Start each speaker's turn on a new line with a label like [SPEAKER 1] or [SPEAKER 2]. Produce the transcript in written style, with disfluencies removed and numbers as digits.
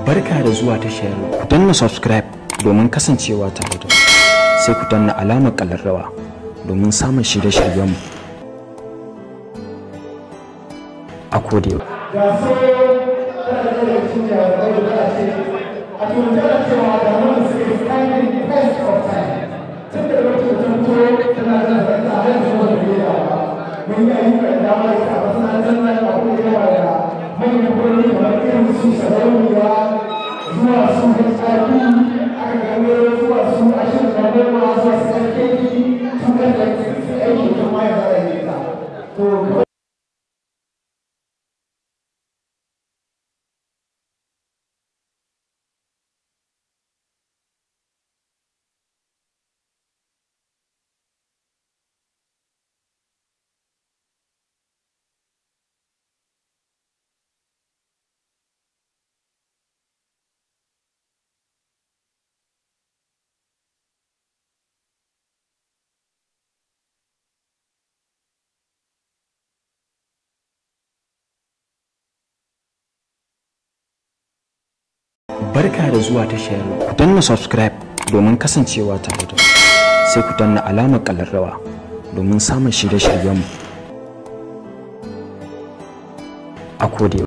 [SPEAKER 1] Barka da zuwa tashar. Ku danna subscribe domin kasancewa tare da mu. Sai ku danna alamar ƙalarrawa domin samun shirye-shiryenmu a koda yaushe.
[SPEAKER 2] Ga so tana da daga cikin jarumai da za a ce a turanci ana cewa da wanda suke standing test of time. Tun da lokacin da ta fito tana da zanta a yanzu ba ta daina ba. Mun yi ayyuka da dama da ita a masana'antar nan, akwai da yawa da manyan birni kamar irin su Sarauniya zuwa su HIV, aka gangaro zuwa su 20 zuwa su FKD su kan da aiki ta ma ya za a yi ta. To
[SPEAKER 1] Barka da zuwa tashar. Ku danna subscribe domin kasancewa tare da mu. Sai ku danna alamar ƙalarrawa domin samun shirye-shiryenmu a koda yaushe.